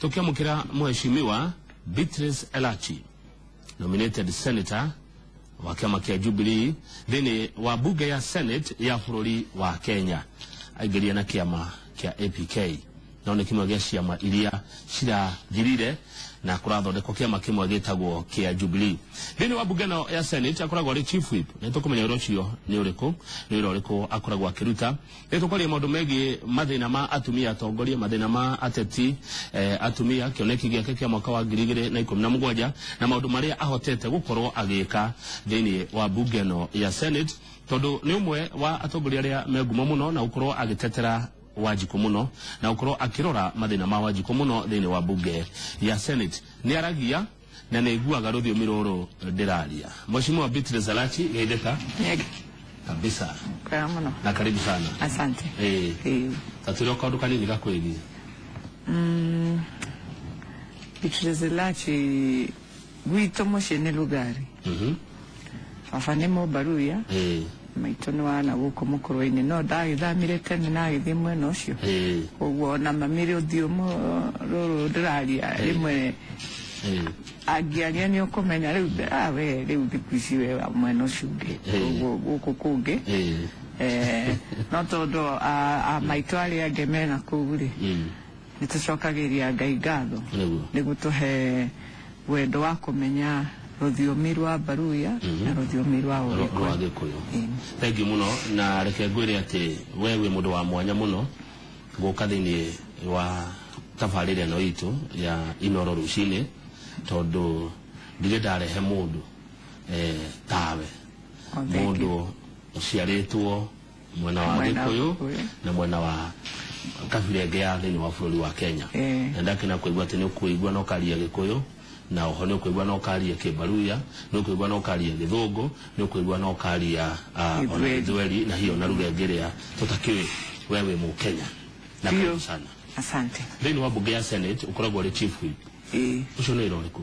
Tukiamukira Mheshimiwa Beatrice Elachi, nominated senator wa kiama kia Jubilee thĩinĩ wa bunge ya Senate ya bũrũri wa Kenya, aingĩria na kĩama kĩa APK, no nĩ kĩmwe gĩa ciama iria cirathirire na kũrathondekwo kĩama kĩmwe gĩtagwo kĩa Jubilee. Thĩinĩ wa bunge ĩno ya Senate akoragwo arĩ chief whip. Nĩ tũkũmenya wĩra ũcio nĩ ũrĩkũ, nĩ wĩra ũrĩkũ akoragwo akĩruta. Nĩ tũkwaria maũndũ megiĩ mathĩna ma atumia atongoria, mathĩna ma ateti, atumia, kĩoneki gĩake kĩa mwaka wa 2017 na maũndũ marĩa ahotete gũkorwo agĩka thĩinĩ wa bunge ĩno ya Senate, tondũ nĩ ũmwe wa atongoria arĩa me ngumo mũno na gũkorwo agĩtetera Wanjikũ mũno na gũkorwo akĩrora mathĩna ma Wanjikũ mũno thĩinĩ wa bunge ya Senate. Nĩ aragia na nĩ aiguaga rũthiomi rũrũ ndĩraria. Mheshimiwa Beatrice Elachi, geithĩka kabisa. Kwega mũno. Na karibu sana. Asante. Tatwĩre kaũndũ kanini gakwĩgiĩ. Beatrice Elachi, gwitũ mũciĩ nĩ Lugari. Baba nĩ Mũmbaruya. Maitũ nĩ wa na gũkũ mũkũrwe-inĩ, no ndagĩthamire tene na agĩthiĩ mwena ũcio. Koguo ona mami rũthiomo rũrũ ndĩraria rĩmwe angĩaria nĩ ũkũmenya rĩu, we rĩu thikũ ici we wa mwena ũcio ũngĩ. Koguo gũkũ kũngĩ. No tondũ a maitũ arĩa angĩ mena kũu rĩ, nĩ tũcokagĩria Ngai ngatho nĩ gũtũhe wendo wa kũmenya rũthiomi rwa Baruya na rũthiomi rwa rwa Ũgĩkũyũ. Gĩkũyũ. Thank you mũno, na reke ngwĩre atĩ we wĩ mũndũ wa mwanya mũno gũka thĩinĩ wa tabarĩra ĩno itũ ya Inoro rũcinĩ, tondũ ndirĩ ndarehe mũndũ tawe. Oh, thank you. Mũndũ ũciarĩtwo mwena wa Mwena wa Gĩkũyũ Gĩkũyũ. na mwena wa kabira ĩngĩ ya thĩinĩ wa bũrũri wa Kenya. Na ndakena kũigua atĩ nĩ ũkũigua na ũkaria Gĩkũyũ, na oho nĩ ũkũigua na ũkaria Kĩmbaruya, nĩ ũkũigua na ũkaria Gĩthũngũ, nĩ ũkũigua na ũkaria ona Gĩthweri. Gĩthweri, na hiyo na lugha ĩngĩ ĩrĩa tũtakĩũĩ. We wĩ Mũkenya na Ndio. karibu sana. Asante. Thĩinĩ wa bunge ya Senate ũkoragwo ũrĩ chief whip. Ũcio nĩ wĩra ũrĩkũ?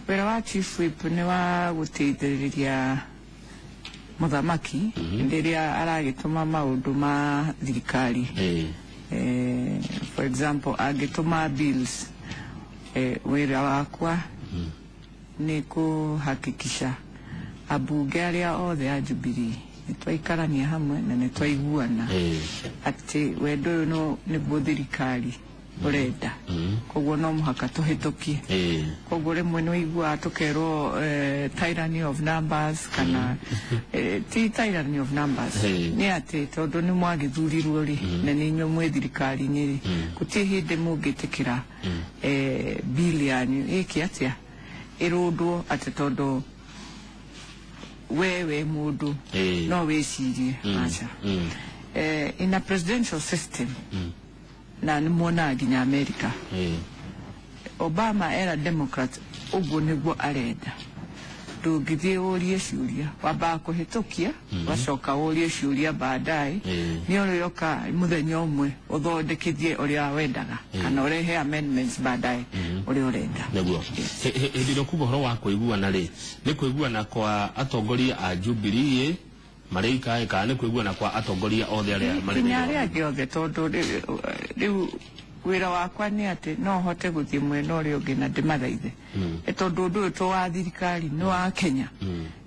Wĩra wa chief whip nĩ wa gũteithĩrĩria mũthamaki rĩrĩa aragĩtũma maũndũ ma thirikari. For example, angĩtũma bills, wĩra wakwa nĩ kũhakikisha ambunge arĩa othe a Jubilee nĩ twaikarania hamwe na nĩ twaiguana atĩ wendo ũyũ nĩguo thirikari ũrenda, koguo no mũhaka tũhĩtũkie. Koguo rĩmwe nĩ ũiguaga tũkerwo tyranny of numbers kana ti tyranny of numbers, nĩ atĩ tondũ nĩ mwagĩthurirwo rĩ, na nĩ inyuĩ mwĩ thirikari-inĩ rĩ, gũtirĩ hĩndĩ mũngĩtĩkĩra bill yanyu ĩke atĩa, ĩrũndwo atĩ tondũ we wĩ mũndũ no wĩcirie aca. In a presidential system, na nĩ muonaga nginya America, Obama era Democrat ũguo nĩguo arenda, ndũngĩthiĩ ũrie ciũria, wambaga kũhĩtũkia, ũgacoka ũrie ciũria baadaye. Nĩ ũrĩoka mũthenya ũmwe ũthondekithie ũrĩa wendaga kana ũrehe amendments baadaye ũrĩa ũrenda. Nĩguo. Hĩndĩ ĩrĩa ũkuga ũhoro wa kũiguana rĩ, nĩ kũiguana kwa atongoria a Jubilee marĩ ikaĩ, kana nĩ kũiguana kwa atongoria othe arĩa marĩ nginya thĩinĩ wa arĩa angĩ othe, tondũ rĩu wĩra wakwa nĩ atĩ no hote gũthiĩ mwena ũrĩa ũngĩ na ndĩmathaithe. Nĩ tondũ ũndũ ũyũ to wa thirikari, nĩ wa Kenya,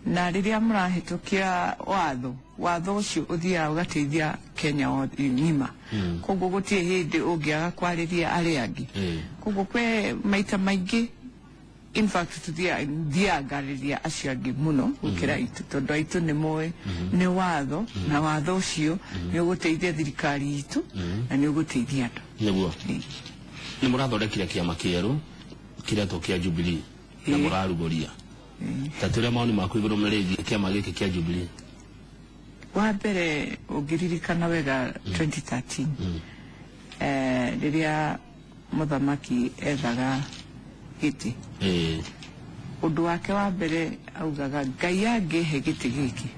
na rĩrĩa mũrahĩtũkia watho, watho ũcio ũthiaga ũgateithia Kenya ng'ima. Koguo gũtirĩ hĩndĩ ũngĩaga kwarĩria arĩa angĩ. Koguo kwĩ maita maingĩ, in fact, tuthiaga ngarĩria acio angĩ mũno gũkĩra aitũ, tondũ aitũ nĩ moĩ nĩ watho, na watho ũcio nĩ ũgũteithia thirikari itũ na nĩ ũgũteithia andũ. Nĩguo. Nĩ mũrathondekire kĩama kĩerũ kĩretwo kĩa Jubilee na mũrarugũria. Ta twĩre maoni maku igũrũ rĩgiĩ kĩama gĩkĩ kĩa Jubilee. Wa mbere, ũngĩririkana wega, 2013, rĩrĩa mũthamaki ethaga gĩtĩ, ũndũ wake wa mbere augaga, Ngai angĩhe gĩtĩ gĩkĩ,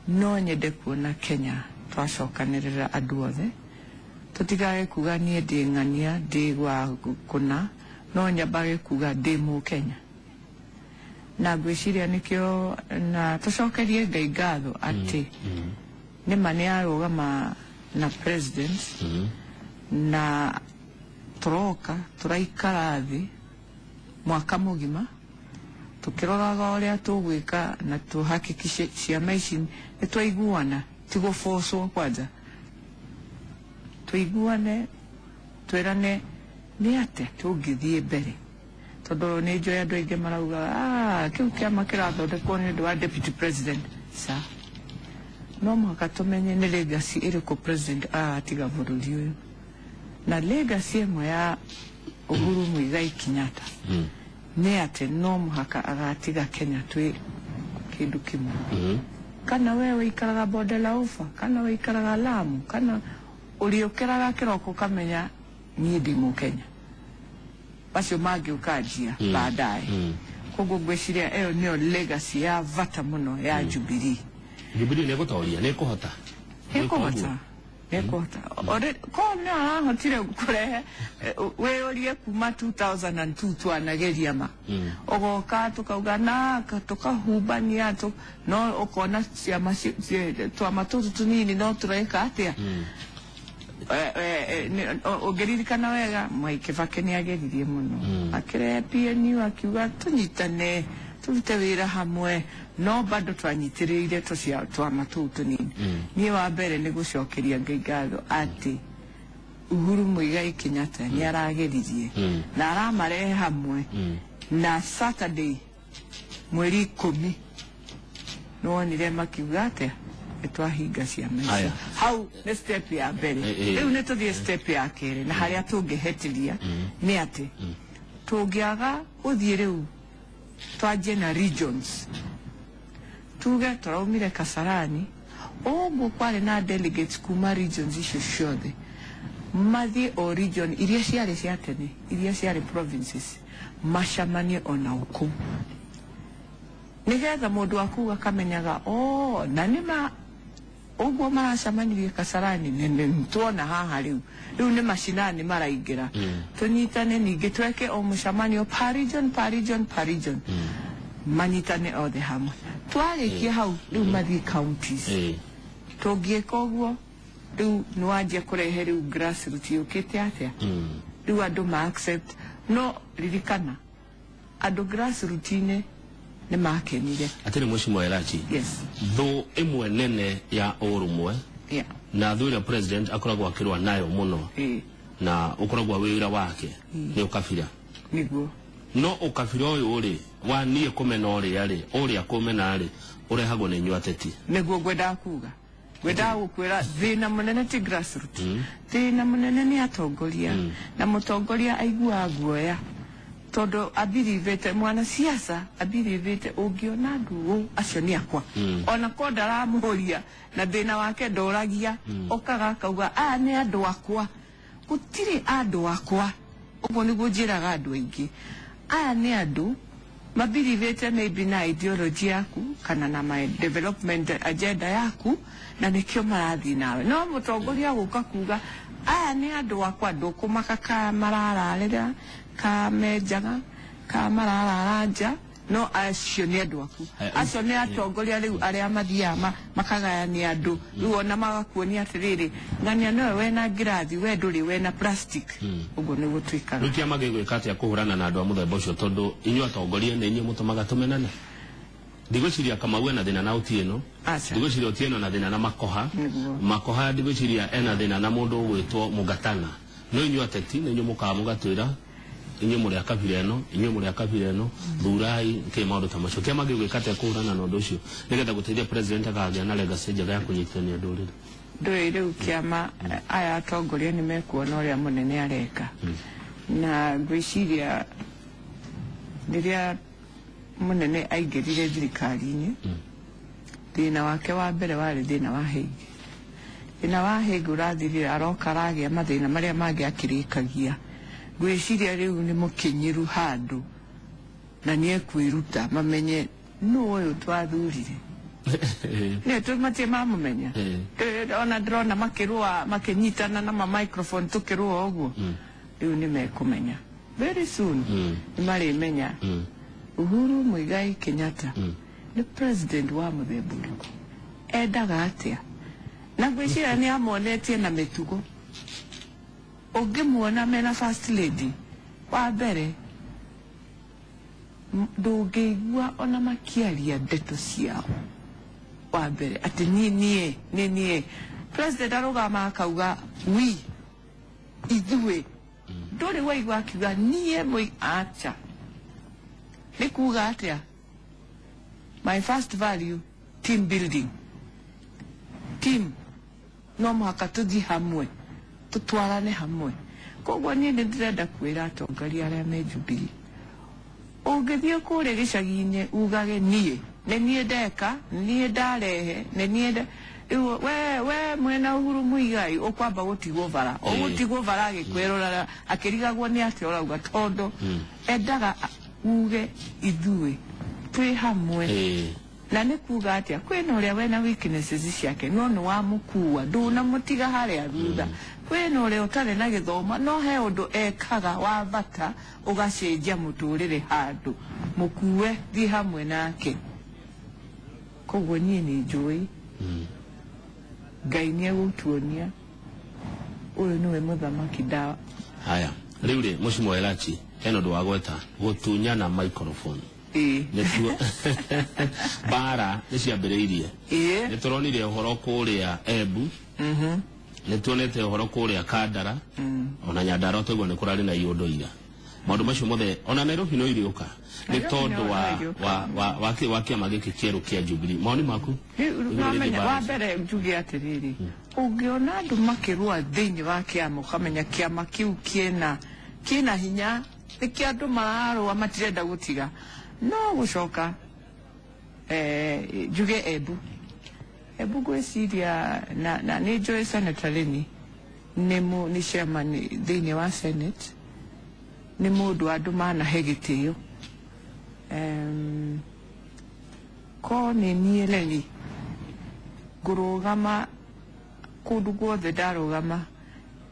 no nyende kuona Kenya twacokanĩrĩra andũ othe, tũtigage kuga niĩ ndĩ ng'ania, ndĩ wa kũna, no nyambage kuga ndĩ Mũkenya. Na ngwĩciria nĩkĩo na tũcokerie Ngai ngatho atĩ nĩma nĩ arũgama na president na Tũroka tũraikara thĩ mwaka mũgima tũkĩroraga ũrĩa tũgwĩka na tũhakikishe ciama ici nĩ twaiguana, ti gũbocwo kwanja, tũiguane, twĩrane nĩ atĩa tũngĩthiĩ mbere, tondũ nĩ njũĩ andũ aingĩ marauga kĩu kĩama kĩrathondekwo nĩ ũndũ wa deputy president. Sa no mũhaka tũmenye nĩ legacy ĩrĩkũ president aratiga bũrũri ũyũ, na legacy ĩmwe ya Uhuru Muigai Kenyatta nĩ atĩ no mũhaka agatiga Kenya twĩ kĩndũ kĩmwe. Kana we wĩikaraga Bonde la Ufa, kana wĩikaraga Lamu, kana ũrĩũkĩraga kĩroko ũkamenya niĩ ndĩ Mũkenya, macio mangĩũka njia baadaye. Koguo ngwĩciria ĩyo nĩyo legacy ya bata mũno ya Jubilee. Jubilee nĩ ĩgũtoria, nĩ ĩkũhota? Ĩkũhota, ĩkũhota. Ko nĩ arahotire kũrehe wĩyũrie kuma 2002 twanageria ma ũgoka tũkauga na tũkahumbania, no ũkona ciama twama tũtũ tũnini no tũreka atĩa. Ũngĩririkana wega Mwai Kibaki nĩ ageririe mũno, akĩrehe PNU akiuga tũnyitane tũrute wĩra hamwe, no bado twanyitĩrĩire twama tũu tũnini. Niĩ wa mbere nĩ gũcokeria Ngai ngatho atĩ Uhuru Muigai Kenyatta nĩ arageririe na aramarehe hamwe, na Saturday mweri 10 nĩwonire makiuga atĩa nĩ twahinga ciama icio. Hau nĩ step ya mbere. Rĩu nĩ tũthiĩ step ya kerĩ, na harĩa tũngĩhetĩria nĩ atĩ tũngĩaga gũthiĩ rĩu twanjie na regions, tuge tũraumire Kasarani ũguo kwarĩ na delegates kuma regions icio ciothe, mathiĩ o region iria ciarĩ cia tene, iria ciarĩ provinces, macamanie ona kũu, nĩgetha mũndũ wa kũu akamenyaga na nĩma ũguo maracemanirie Kasarani nĩ tuona haha rĩu nĩ macinani maraingĩra. Tũnyitane ningĩ tweke o mũcemanio per region, per region, per region, manyitane othe hamwe. Twarĩkia hau rĩu mathiĩ counties. Tũngĩka ũguo rĩu nĩwanjia kũrehe rĩu grassroots yũkĩte atĩa, rĩu andũ ma accept. No ririkana andũ grassroots-inĩ nĩ makenire. Atĩrĩ Mheshimiwa Elachi, yes, thũ ĩmwe nene ya ũrũmwe na thũ ĩrĩa president akoragwo akĩrũa nayo mũno na ũkoragwo wĩ wĩra wake nĩ ũkabira. Nĩguo. No ũkabira ũyũ rĩ wa niĩ kũmena ũrĩa rĩ ũrĩa kũmena rĩ ũrehagwo nĩ inyuĩ ateti. Nĩguo ngwendaga kuga, ngwendaga gũkwĩra thĩna mũnene ti grassroots, thĩna mũnene nĩ atongoria, na mũtongoria aiguaga guoya tondũ abirivĩte mwanasiasa abirivĩte ũngĩona andũ acio nĩ akwa, ona ko ndaramũria na thĩna wake ndoragia, okaga akauga aya nĩ andũ akwa. Gũtirĩ andũ akwa, ũguo nĩguo njĩraga andũ aingĩ, aya nĩ andũ mabirivĩte maybe na ideology yaku kana na my development agenda yaku, na nĩkĩo marathiĩ nawe. No mũtongoria gũka kuga aya nĩ andũ akwa, ndũkũmaka ka marararĩra, ka menjaga, ka mararara nja, no acio nĩ andũ aku. Acio nĩ atongoria rĩu arĩa mathiaga makagayania andũ, rĩu ona magakuonia atĩrĩrĩ, ng'ania nowe wena ngirathi, we ndũrĩ wena plastic. Ũguo nĩguo twĩkaga. Rĩu kĩama gĩgwĩka atĩa kũhũrana na andũ a mũthemba ũcio, tondũ inyuĩ atongoria nĩ inyuĩ mũtũmaga tũmenane? Ndigwĩciria Kamau ena thĩna na Otieno, ndigwĩciria Otieno na thĩna na Makoha, Makoha ndigwĩciria ena thĩna na mũndũ ũgwĩtwo Mũgatana. No inyuĩ ateti nĩ inyuĩ mũkaga mũgatwĩra inyuĩ mũrĩ a kabira ĩno, inyuĩ mũrĩ a kabira ĩno, thurai kĩ maũndũ ta macio. Kĩama gĩgwĩka atĩa kũhũrana na ũndũ ũcio nĩgetha gũteithia president akagĩa na legacy njega ya kũnyitithania ndũrĩrĩ? Ndũĩ rĩu kĩama aya atongoria nĩ mekuona ũrĩa mũnene areka, na ngwĩciria rĩrĩa mũnene aingĩrire thirikari-inĩ, thĩna wake wa mbere warĩ thĩna wa Hague. Thĩna wa Hague ũrathirire, aroka aragĩa mathĩna marĩa mangĩ akĩrĩkagia. Ngwĩciria rĩu nĩ mũkinyĩru handũ na nĩ ekwĩruta mamenye nũ ũyũ twathurire. Nĩ tũmatie mamũmenya. Ona ndĩrona makĩrũa makĩnyitana na ma microphone tũkĩrũa ũguo. Rĩu nĩ mekũmenya very soon, nĩ marĩmenya Uhuru Muigai Kenyatta nĩ president wa mũthemba ũrĩkũ, endaga atĩa, na ngwĩciria nĩ amonetie na mĩtugo. Ũngĩmuona mena first lady wa mbere, ndũngĩigua ona makĩaria ndeto ciao. Wa mbere atĩ niĩ niĩ niĩ president arũgama akauga we, ithuĩ, ndũrĩ waigua akiuga niĩ mũi acha. Nĩ kuga atĩa? My first value, team building. Team no mũhaka tũthiĩ hamwe, tũtwarane hamwe. Koguo niĩ nĩ ndĩrenda kwĩra atongoria arĩa me Jubilee, ũngĩthiĩ kũrĩa gĩcagi-inĩ ugage niĩ nĩ niĩ ndeka, niĩ ndarehe, nĩ niĩ rĩu we mwena Uhuru Muigai ũkwamba gũtigwo bara, ũgũtigwo bara agĩkwĩrorera akĩrigagwo nĩ atĩa ũrauga, tondũ endaga uge ithuĩ twĩ hamwe. Na nĩ kuga atĩa, kwĩna ũrĩa wena weaknesses ciake no nĩ wamũkua, ndũnamũtiga harĩa thutha. Kwĩna ũrĩa ũtarĩ na gĩthomo no he ũndũ ekaga wa bata ũgacenjia mũtũrĩre handũ, mũkue thiĩ hamwe nake. Koguo niĩ nĩ njũĩ Ngai nĩ egũtuonia ũyũ nĩwe mũthamaki ndawa. Haya, rĩu rĩ, Mheshimiwa Elachi, hena ũndũ wa gweta gũtunyana microphone. Nĩtuo bara nĩ ciambĩrĩirie. Nĩ tũronire ũhoro kũrĩa Embu, nĩ tuonete ũhoro kũrĩa Kandara, ona Nyandarua twaigua nĩ kũrarĩ na iũndũ ira. Maũndũ macio mothe ona Nairobi no irĩũka nĩ tondũ wa kĩama gĩkĩ kĩerũ kĩa Jubilee. Maoni maku? Wa mbere njuge atĩrĩrĩ, ũngĩona andũ makĩrũa thĩinĩ wa kĩama ũkamenya kĩama kĩu kĩna hinya, nĩkĩo andũ mararũa matirenda gũtiga. No gũcoka njuge Embu, Embu ngwĩciria na nĩ njũĩ Senator Leni nĩ chairman thĩinĩ wa Senate, nĩ mũndũ andũ manahe gĩtĩo. Ko nĩ niĩ Leni ngũrũgama kũndũ guothe ndarũgama,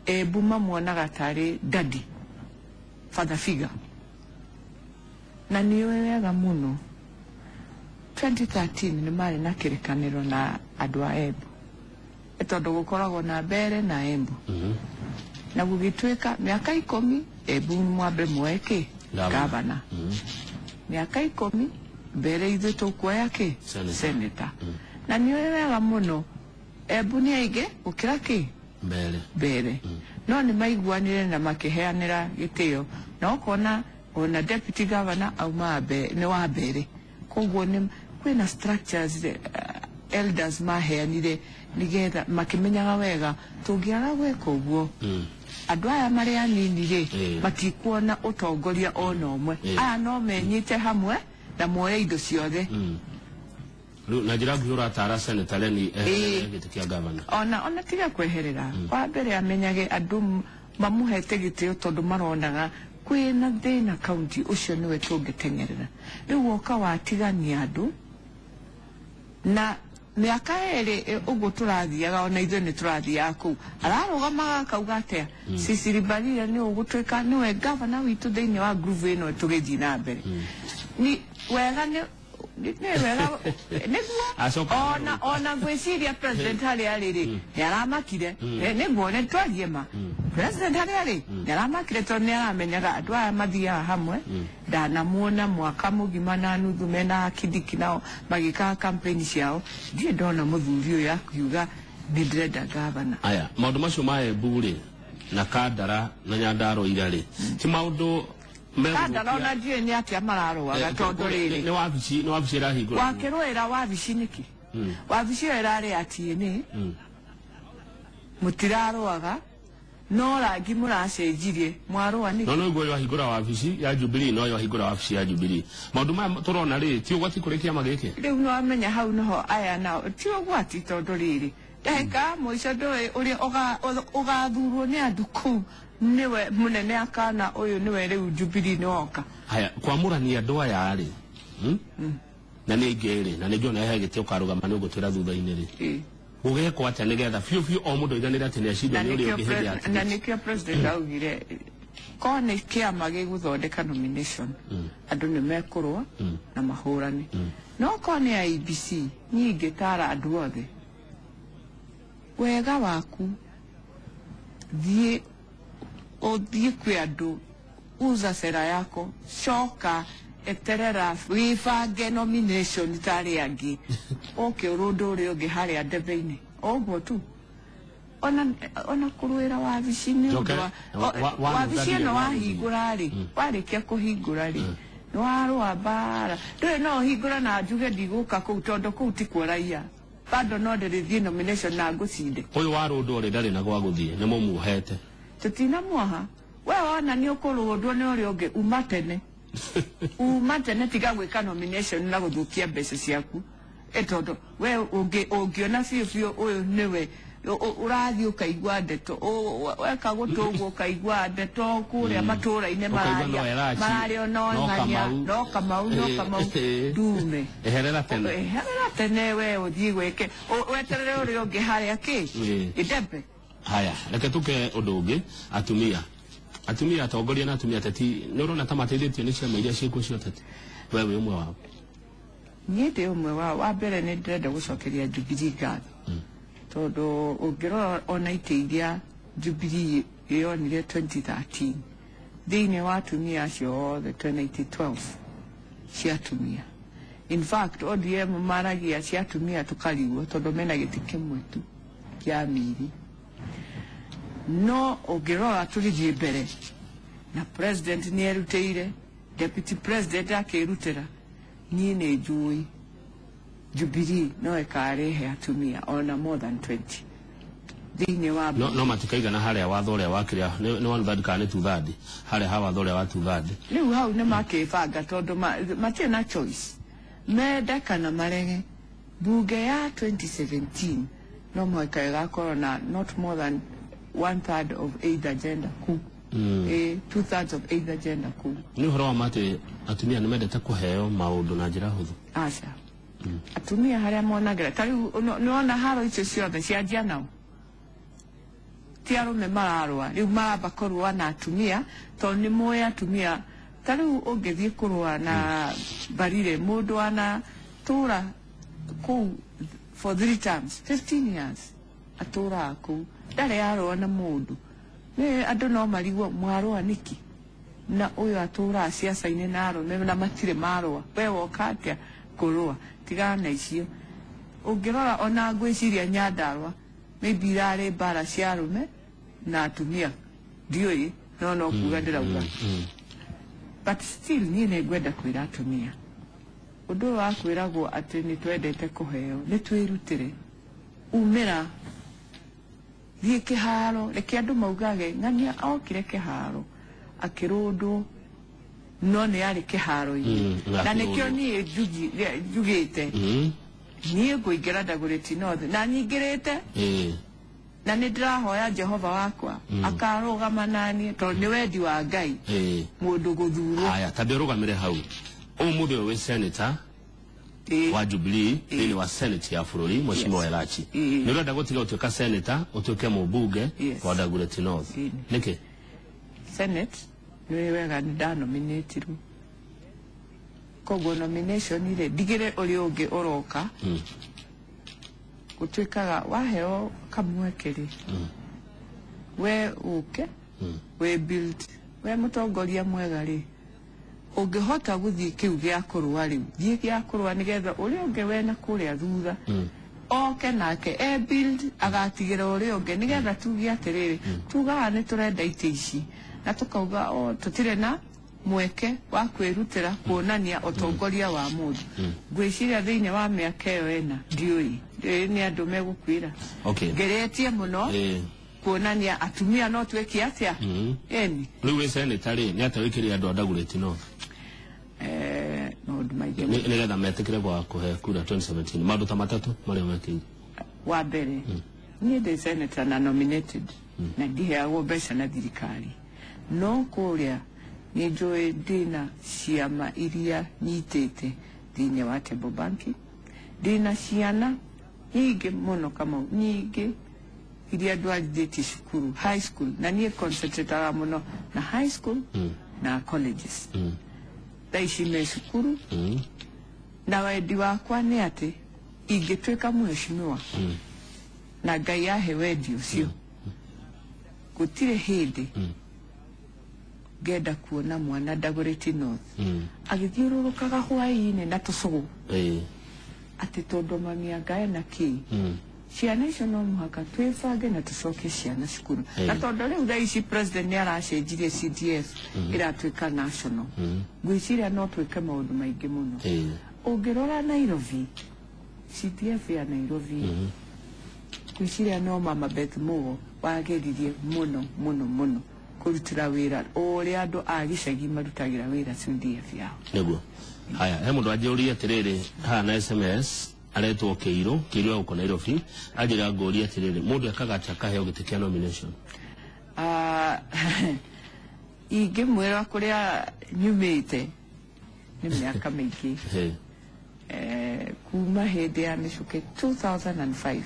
Embu mamuonaga tarĩ daddy, father figure. Na nĩ ũĩ wega mũno 2013 nĩ marĩ na kĩrĩkanĩro na andũ a Embu, tondũ gũkoragwo na Mbere na Embu. Na gũgĩtuĩka mĩaka 10 Embu mwambe muoe kĩ gavana, mĩaka 10 Mbere ithuĩ tũkuoya kĩ senator. Na nĩ ũĩ wega mũno Embu nĩ aingĩ gũkĩra kĩ Mbere. No nĩ maiguanire na makĩheanĩra gĩtĩo, na ũkona ona deputy governor auma nĩ wa Mbere. Koguo nĩ kwĩna structures elders maheanire nĩgetha makĩmenyaga wega tũngĩaga gwĩka ũguo andũ aya marĩ anini rĩ matikuona ũtongoria ona ũmwe. Aya no menyite hamwe na moe indo ciothe. Na njĩra nguhĩ ũratara Senator Leni gĩtĩ kĩa gavana. Ona tiga kweherera, wa mbere amenyage andũ mamũhete gĩtĩo tondũ maronaga kwĩna thĩna kaunti, ũcio nĩwe tũngĩteng'erera. Rĩu woka watigania andũ na mĩaka 2 ũguo tũrathiaga, ona ithuĩ nĩ tũrathiaga kũu, ararũgamaga akauga atĩa, Cecily Mbarire nĩ ũgũtuĩka nĩwe gavana witũ thĩinĩ wa groove ĩno tũgĩthiĩ na mbere. Ni wega nĩ wega nĩguo ona ngwĩciria president harĩa arĩ rĩ nĩ aramakire, nĩguo nĩ twarie ma president harĩa arĩ nĩ aramakire tondũ nĩ aramenyaga andũ aya mathiaga hamwe. Ndanamuona mwaka mũgima na nuthu mena Kindiki nao magĩkaga campaign ciao, ndirĩ ndona mũthuri ũyũ akiuga nĩ ndĩrenda gavana. Aya maũndũ macio ma Embu rĩ na Kandara na Nyandarua ira rĩ ti maũndũ Kandara ona ndiũĩ nĩ atĩa mararũaga tondũ rĩrĩ nĩ wabici, nĩ wabici ĩrahingũra. Wakĩrũĩra wabici nĩkĩ? Wabici ĩyo ĩrarĩ ya TNA, mũtirarũaga no rangi mũracenjirie mwarũa nĩkĩ? No nĩguo wahingũra wabici ya Jubilee, no wahingũra wabici ya Jubilee. Maũndũ maya tũrona rĩ ti ũgwati kũrĩ kĩama gĩkĩ? Rĩu nĩ wamenya hau noho aya nao ti ũgwati tondũ rĩrĩ ndagĩka mũico ndũĩ ũrĩa ũgathurwo nĩ andũ kũu nĩwe mũnene akana ũyũ nĩwe rĩu Jubilee nĩ woka. Haya, kwamũrania andũ aya rĩ, na nĩ aingĩ rĩ, na nĩ njũĩ he gĩtĩ ũkarũgama nĩ ũgũtwĩra thutha-inĩ rĩ, gũgekwo atĩa nĩgetha biũ biũ o mũndũ aiganĩre atĩ nĩ acindwo nĩ ũrĩa ũngĩ hĩndĩ ya Na nĩkĩo president augire ko nĩ kĩama gĩgũthondeka nomination andũ nĩ mekũrũa na mahũrane, no ko nĩ IEBC niĩ ingĩtara andũ othe wega waku thiĩ Ũthiĩ kwĩ andũ, uza sera yako, coka eterera wĩbange nomination ta arĩa angĩ, ũke ũrũndũ ũrĩa ũngĩ harĩa ndebe-inĩ. Ũguo tu. Ona kũrũĩra wabici nĩ ũndũ wa wabici ĩno wahingũra rĩ, warĩkia kũhingũra rĩ, nĩ warũa mbara. Ndũĩ no ũhingũra na njuge ndigũka kũu tondũ kũu ti kuo raia. Bado no ndĩrĩthiĩ nomination na ngũcinde. Ũyũ warũndwo rĩ ndarĩ na gwa gũthiĩ, nĩ mũmuohete. Tũtinamuoha. We wona nĩ ũkũrũndwo nĩ ũrĩa ũngĩ, uma tene. Uma tene, tiga gwĩka nomination na gũthũkia mbeca ciaku. Tondũ we ũngĩona biũ biũ ũyũ nĩwe ũrathiĩ ũkaigua ndeto, weka gũtũ ũguo ũkaigua ndeto kũrĩa matũũra-inĩ mararia no ng'ania, no Kamau, no Kamau, ndume. Eherera tene. Eherera tene we ũthiĩ gwĩke, weterere ũrĩa ũngĩ harĩa kĩ? Idembe. Haya, reke tuke ũndũ ũngĩ, atumia. Atumia atongoria na atumia ateti, nĩ ũrona ta mateithĩtio nĩ ciama iria ciĩkuo cia ũteti? We wĩ ũmwe wao. Niĩ ndĩ ũmwe wao. Wa mbere nĩ ndĩrenda gũcokeria Jubilee ngatho. Tondũ ũngĩrora ona itĩ iria Jubilee yonire 2013, thĩinĩ wa atumia acio othe twĩna itĩ 12 cia atumia. In fact, ODM maragia cia atumia tũkarigwo tondũ mena gĩtĩ kĩmwe tu kĩa miri. No ũngĩrora tũgĩthiĩ mbere na president nĩ erutĩire, deputy president akĩrutĩra, niĩ nĩ njũĩ Jubilee no ĩkarehe atumia ona more than 20 thĩinĩ wa no matikaigana harĩa watho ũrĩa wa kĩrĩa nĩ one third kana nĩ two third, harĩa ha watho ũrĩa wa two third. Rĩu hau nĩ makĩbanga tondũ matirĩ na choice, mende kana marege. Bunge ya 2017 no mũhaka ĩgakorwo na not more than 1/3 of either gender kuu. 2/3 of either gender kuu. Nĩ ũhoro wa ma atĩ atumia nĩ mendete kũheo maũndũ na njĩra hũthũ? Aca. Atumia harĩa monagĩra ta rĩu nĩwona haro icio ciothe cianjia nao, ti arũme mararũa, rĩu maramba kũrũa na atumia tondũ nĩ moĩ atumia. Ta rĩu ũngĩthiĩ kũrũa na Mbarire, mũndũ anatũra kũu for 3 terms, 15 years atũraga kũu, ndarĩ arũa na mũndũ. Nĩ andũ no marigwo mwarũa nĩkĩ, na ũyũ atũraga ciaca-inĩ na arũme na matirĩ marũa, we woka atĩa kũrũa? Tigana na icio. Ũngĩrora ona ngwĩciria Nyandarua maybe irarĩ mbara cia arũme na atumia, ndiũĩ, no kuga ndĩrauga. But still niĩ nĩ ngwenda kwĩra atumia ũndũ ũyũ wa kwĩragwo atĩ nĩ twendete kũheo, nĩ twĩrutĩre. Umĩra, thiĩ kĩharo, reke andũ maugage ng'ania okire kĩharo akĩrũndwo, no nĩ arĩ kĩharo-inĩ. Na nĩkĩo niĩ njugĩte niĩ ngũingĩra Dagoretti North na nyingĩrĩte, na nĩ ndĩrahoya Jehova wakwa akarũgama naniĩ tondũ nĩ wendi wa Ngai mũndũ gũthurwo. Haya, tambe ũrũgamĩre hau. Ũmũthĩ ũyũ wĩ senator wa Jubilee thĩinĩ wa Senate ya bũrũri, Mheshimiwa Elachi, nĩ ũrenda gũtiga ũtuĩka senator ũtuĩke mũmbunge wa Dagoretti North, nĩkĩ? Senate nĩ wega nĩ ndanominatirwo, koguo nomination rĩ ndigĩre ũrĩa ũngĩ ũroka. Gũtuĩkaga waheo kamweke rĩ, we ũke we build, we mũtongoria mwega rĩ, ũngĩhota gũthiĩ kĩu gĩa kũrũa rĩu, thiĩ gĩa kũrũa nĩgetha ũrĩa ũngĩ wena kũrĩa thutha oke nake e build agatigĩra ũrĩa ũngĩ, nĩgetha tuge atĩrĩrĩ, tugaga nĩ tũrenda itĩ ici na tũkauga o tũtirĩ na mweke wa kwĩrutĩra kuonania ũtongoria wa mũndũ. Ngwĩciria thĩinĩ wa mĩaka ĩyo ĩna ndiũĩ nĩ andũ megũkwĩra ngeretie mũno kuonania atumia no twĩke atĩa. Ĩni rĩu wĩ senator rĩ, nĩ atĩa wĩkĩrĩire andũ a Dagoretti North maũndũ maingĩ nĩgetha metĩkĩre gwa kũhe kura 2017? Maũndũ ta matatũ marĩa mekĩire. Wa mbere, niĩ ndĩ senator na nominated na ndiheagwo mbeca na thirikari, no kũrĩa nĩ njũĩ ndĩna ciama iria nyitĩte thĩinĩ wa table banking, ndĩna ciana nyingĩ mũno Kamau, nyingĩ iria ndwarithĩtie cukuru high school, na niĩ concentrataga mũno na high school na colleges. Thaa ici me cukuru, na wendi wakwa nĩ atĩ ingĩtuĩka mheshimiwa na Ngai ahe wendi ũcio, gũtirĩ hĩndĩ Ngenda kuona mwana Dagoretti North agĩthiũrũrũkaga hwaĩ-inĩ na tũcũgũ atĩ tondũ mami anga ena kĩ. Ciana icio no mũhaka twĩbange na tũcokie ciana cukuru. Na tondũ rĩu thaa ici president nĩ aracenjirie CDF ĩratuĩka national, ngwĩciria no twĩke maũndũ maingĩ mũno. Ũngĩrora Nairobi, CDF ya Nairobi, ngwĩciria no Mama Beth Mugo wageririe mũno mũno mũno kũrutĩra wĩra ũrĩa andũ a gĩcagi marutagĩra wĩra CDF yao. Nĩguo. Haya, he mũndũ anjũria atĩrĩrĩ haha na SMS aretwo Kĩirũ, Kĩirũ ya gũkũ Nairobi, anjĩra ngũrie atĩrĩrĩ, mũndũ ekaga atĩa akaheo gĩtĩ kĩa nomination? Ingĩmwĩra kũrĩa nyumĩte nĩ mĩaka mĩingĩ. Kuma hĩndĩ ya mĩcuke 2005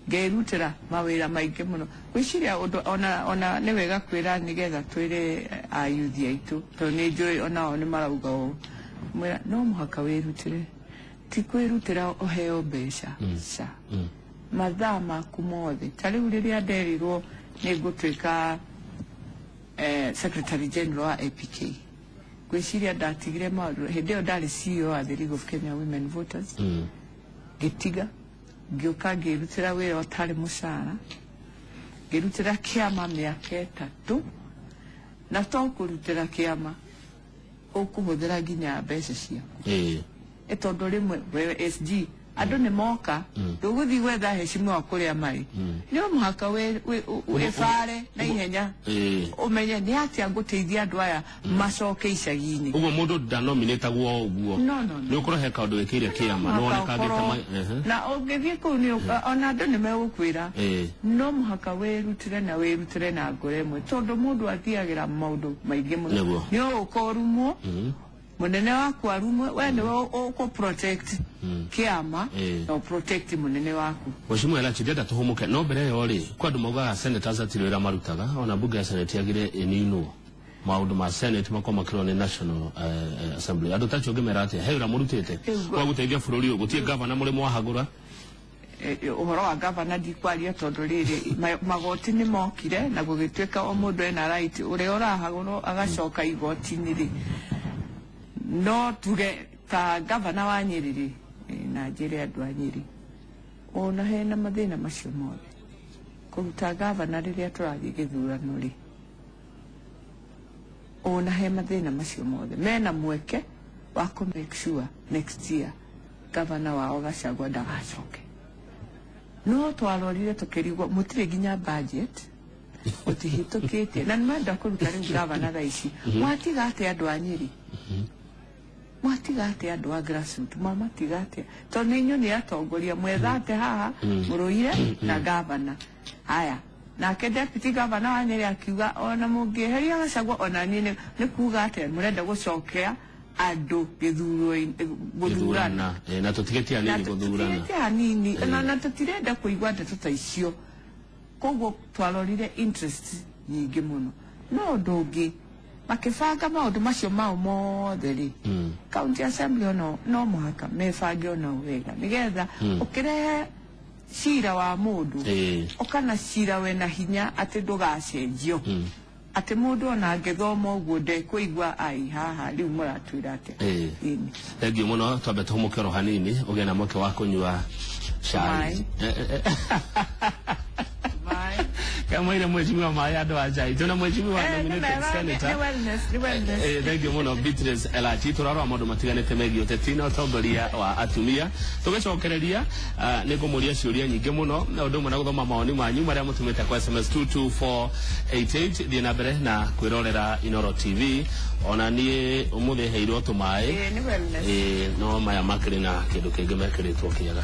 ngerutĩra mawĩra maingĩ mũno. Gwĩciria ũndũ ona nĩ wega kwĩra nĩgetha twĩre ayuthi aitũ, tondũ nĩ njũĩ onao nĩ marauga ũũ, mwĩra no mũhaka wĩrutĩre, ti kwĩrutĩra ũheo mbeca ca mathaa maku mothe. Ta rĩu rĩrĩa nderirwo nĩ ngũtuĩka Secretary General wa APK, ngwĩciria ndatigire maũndũ hĩndĩ ĩyo ndarĩ CEO wa the League of Kenya Women Voters, ngĩtiga ngĩũka ngĩrutĩra wĩra ũtarĩ mũcara, ngĩrutĩra kĩama mĩaka 3, na to kũrutĩra kĩama ũkũhũthĩra nginya mbeca ciaku. Tondũ rĩmwe wewe SG andũ nĩ moka ndũgũthiĩ gwetha heshima wa kũrĩa marĩ, nĩ mũhaka wĩbare na ihenya ũmenye nĩ atĩa ngũteithia andũ aya macoke icagi-inĩ. Ũguo mũndũ ndanominĩtagwo ũguo, nĩ ũkorwo he kaũndũ wĩkĩire kĩama nĩ wonekangĩte, na ũngĩthiĩ kũu nĩ ona andũ nĩ megũkwĩra no mũhaka wĩrutĩre na wĩrutĩre na ngoro ĩmwe, tondũ mũndũ athiagĩra maũndũ maingĩ mũno. Nĩ ũgũka ũrumwo, munene waku arumwe, we niwe uko protect kiama na protect munene waku. Mheshimiwa Elachi, ndenda tuhumuke no mbere yo ri kwa andu maugaga senators atiri wira marutaga ona bunge ya senate yagire ininwo maundu ma senate makwa makirwo ni National Assembly. Andu tacio ngimera atia he wira murutite kwa guteithia bururi uyu gutie governor muri mwahagura? Uhoro wa governor ndikwaria tondu riri magoti ni mokire na gugituika o mundu ena right uria urahagurwo agacoka igoti-inĩ ri. No tuge ta governor wa Nyeri ri na njire andu a Nyeri ona hena mathina macio mothe kuruta governor riria turathie githurano ri ona he mathina macio mothe mena mweke wa ku make sure next year governor wao Gachagua ndagacoke. No twarorire tukirigwo mutire nginya budget utihitukitie na nimenda kuruta riu governor thaa ici mwatiga atia andu a Nyeri, mwatiga atia andu a grassroots, mwamatiga atia tondu inyuĩ nĩ atongoria mwethate haha mũrũire na governor. Haya, nake deputy governor wa Nyeri akiuga ona mũngĩeheria Gachagua ona niĩ nĩ kuga atia mũrenda gũcokea andũ gũthurana na tũtigĩtie hanini gũthurana, tũtigĩtie hanini na tũtirenda kũigua ndeto ta icio. Koguo twarorire interest nyingĩ mũno. No ũndũ ũngĩ makĩbanga maũndũ macio mao mothe rĩ, county assembly ono no mũhaka mebange ona wega nĩgetha ũkĩrehe cira wa mũndũ ũkana cira wena hinya atĩ ndũgacenjio, atĩ mũndũ ona angĩthoma ũguo ndekũigua ai haha rĩu mũratwĩra atĩa. Thengiũ mũno, twambe tũhũmũke oro hanini ũgĩe na mweke wa kũnyua cai. Kamwire mheshimiwa maĩ andũ a cai tuna mheshimiwa nominated senator. Thengiũ mũno Beatrice Elachi. Tũrarora maũndũ matiganĩte megiĩ ũteti na ũtongoria wa atumia. Tũgĩcokereria nĩ ngũmũria ciũria nyingĩ mũno na ũndũ ũmwe na gũthoma mawoni manyu marĩa mũtũmĩte kwa SMS 22488. Thiĩ na mbere na kwĩrorera Inooro TV. Ona niĩ ũmũthĩ heirwo tũmaĩ no maya makĩrĩ na kĩndũ kĩngĩ mekĩrĩtwo kĩega.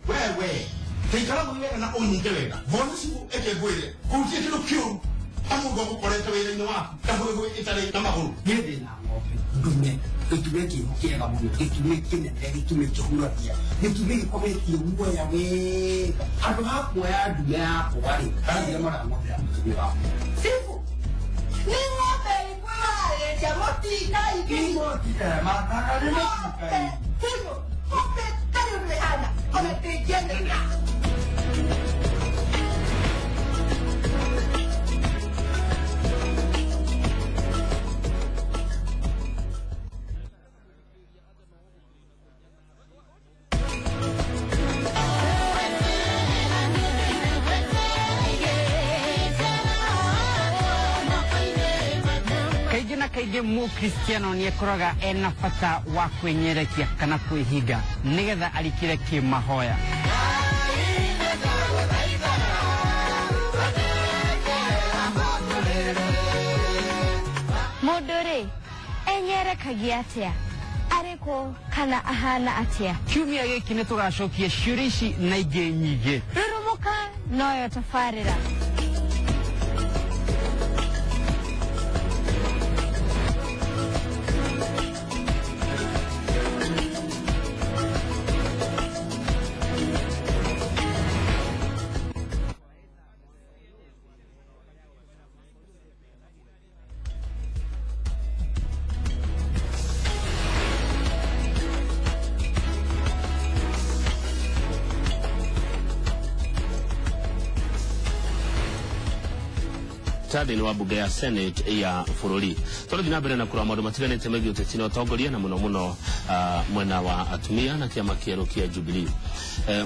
Wewe teikara wega na unyite wega mbona cibu eke ngwire ngurutie kindu kiuru Mundu agukorete wira-ini waku ta hwihwi itari na maguru. Niĩ ndĩna ng'ombe ndume, gĩtume kĩho kĩega mũno, gĩtume kĩnene, gĩtume kĩhuragia, gĩtume gĩkometie guoya wega. Handũ ha kuoya ndume yakwa rĩ, arathire mara ng'ombe ya mũtumia wakwa. Sifu nĩ ng'ombe ĩrĩkũ ĩrarĩria mũtinda ingĩ? Ng'ombe huyo ng'ombe tarĩ ũndũ ĩhana ona ndĩngĩendeka. Kaingĩ Mũkristiano nĩ akoraga ena bata wa kwĩnyerekia kana kwĩhinga nĩgetha arikĩre kĩmahoya. Mũndũ rĩ enyerekagia atĩa, arĩ kũ kana ahana atĩa? Kiumia gĩkĩ nĩ tũgacokia ciũria ici na ingĩ nyingĩ. Rurumũka noyo tabarĩra. Thĩinĩ wa bunge ya Senate ya bũrũri tũrathiĩ na mbere na kũrora maũndũ matiganĩte megiĩ ũteti na ũtongoria na mũno mũno mwena wa atumia na kĩama kĩerũ kĩa Jubilee.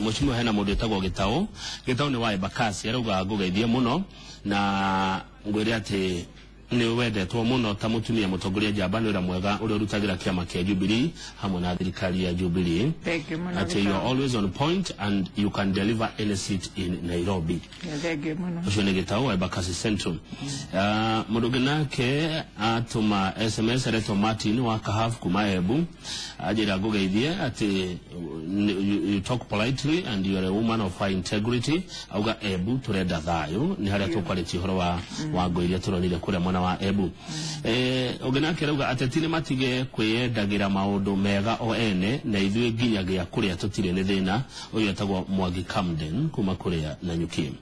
Mheshimiwa, hena mũndũ wĩtagwo Gĩtaũ. Gĩtaũ nĩ wa Embakasi, arauga ngũgeithie mũno na ngwĩre atĩ nĩ wendetwo mũno ta mũtumia mũtongoria njamba, nĩ wĩra mwega ũrĩa ũrutagĩra kĩama kĩa Jubilee hamwe na thirikari ya Jubilee. Thank you mũno. Atĩ you are always on point and you can deliver any seat in Nairobi. Thank you mũno. Ũcio nĩ Gĩtaũ wa Embakasi Central. Mũndũ ũngĩ nake atũma SMS aretwo Martin wa Kahaf kuma Embu, anjĩra ngũgeithie atĩ you talk politely and you are a woman of high integrity. Auga Embu tũrenda thayũ, nĩ harĩa tũkwarĩtie ũhoro wa ngũ iria tũronire kũrĩa mwena wa Embu. Ũngĩ nake arauga ateti nĩ matige kwĩyendagĩra maũndũ mega o ene na ithuĩ nginyagia kũrĩa tũtirĩ nĩ thĩna. Ũyũ etagwo Mwangi Camden kuma kũrĩa Nanyuki.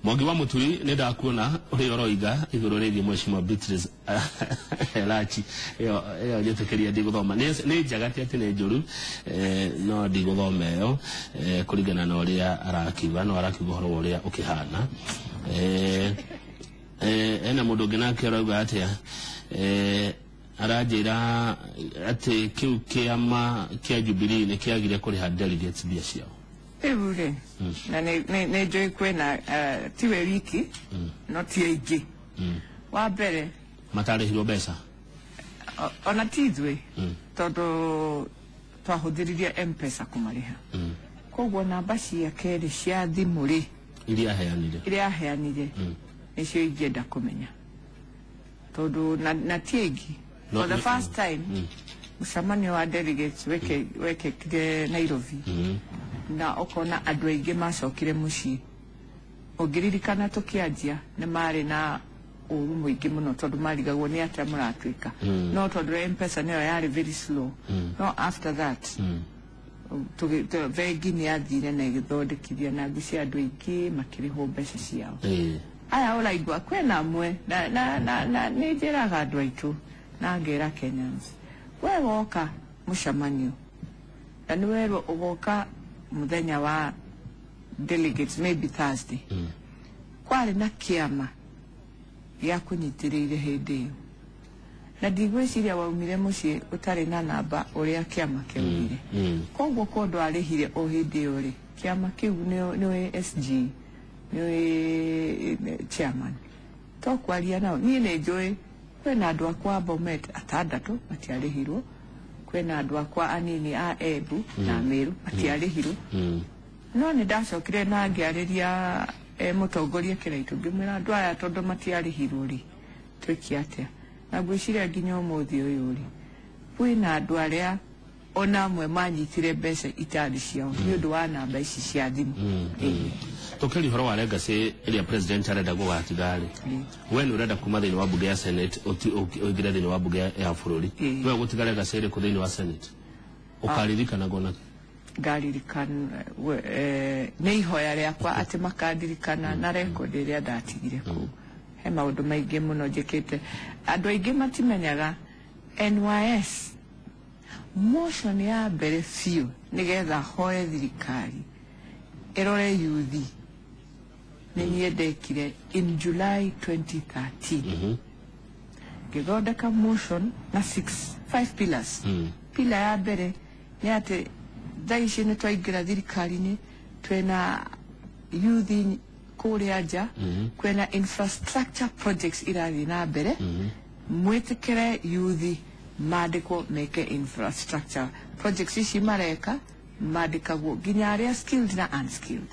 Mwangi wa Mũturi, nĩ ndakuona ũrĩa ũroiga igũrũ rĩgiĩ Mheshimiwa Beatrice Elachi. Ĩyo njĩtĩkĩria ndigũthoma, nĩ njega ti atĩ nĩ njũru, no ndigũthoma ĩyo kũringana na ũrĩa arakiuga, no arakiuga ũhoro wa ũrĩa ũkĩhana. Ena mũndũ ũngĩ nake arauga atĩa, aranjĩra atĩ kĩu kĩama kĩa Jubilee nĩ kĩagire kũrĩha delegates mbia ciao. Rĩu rĩ, na nĩ njũĩ kwĩna tiwe wiki no ti aingĩ. Wa mbere matarĩhirwo mbeca ona ti ithuĩ tondũ twahũthĩririe M-Pesa kũmarĩha. Koguo namba ciake rĩ cia thimũ rĩ iria aheanire nĩcio ingĩenda kũmenya tondũ na ti aingĩ. For the first time mũcemanio wa delegates wekĩkire Nairobi na ũkona andũ aingĩ macokire mũciĩ. Ũngĩririkana tũkĩanjia nĩ marĩ na ũru mũingĩ mũno tondũ marigagwo nĩ atĩa mũratuĩka, no tondũ M-Pesa nĩyo yarĩ very slow. No after that bengi nĩ yathire na ĩgĩthondekithia na ngwĩciria andũ aingĩ makĩrĩhwo mbeca ciao. Aya ũraigua kwĩna amwe na nĩ njĩraga andũ aitũ na ngera Kenyans, we woka mũcemanio na nĩ werwo ũgoka mũthenya wa delegates maybe Thursday, kwarĩ na kĩama gĩa kũnyitĩrĩire hĩndĩ ĩyo na ndigwĩciria waumire mũciĩ ũtarĩ na namba ũrĩa kĩama kĩaugire. Koguo ko ndwarĩhire o hĩndĩ ĩyo rĩ, kĩama kĩu nĩwe SG, nĩwe chairman, to kwaria nao. Niĩ nĩ njũĩ kwĩna andũ akwa Bomet atandatũ matiarĩhirwo, kwĩna andũ akwa anini a Embu na Meru matiarĩhirwo. No nĩ ndacokire na ngĩarĩria mũtongoria Kĩraitũ ngĩmwĩra andũ aya tondũ matiarĩhirwo rĩ twĩke atĩa, na ngwĩciria nginya ũmũthĩ ũyũ rĩ kwĩna andũ arĩa Ona amwe manyitire mbeca itarĩ ciao nĩ ũndũ wa namba ici cia thimũ. Tukĩria ũhoro wa legacy ĩrĩa president arenda gũgatiga rĩ, we nĩ ũrenda kuma thĩinĩ wa bunge ya Senate ũingĩre thĩinĩ wa bunge ya bũrũri, we ũgũtiga legacy ĩrĩkũ thĩinĩ wa Senate ũkaririkanagwo na? Ngaririkana nĩ ihoya rĩakwa atĩ makandirikana na record ĩrĩa ndatigire kũu. He maũndũ maingĩ mũno njĩkĩte, andũ aingĩ matimenyaga. NYS motion ya mbere biũ nĩgetha hoe thirikari ĩrore yuthi nĩ niĩ ndekire in July 2013. Ngĩthondeka motion na 5 pillars. Pillar ya mbere nĩ atĩ thaa ici nĩ twaingĩra thirikari-inĩ, twĩna yuthi kũrĩa nja, kwĩna infrastructure projects irathiĩ na mbere, mwĩtĩkĩre yuthi mandĩkwo meke infrastructure projects ici mareka, mandĩkagwo nginya arĩa skilled na unskilled.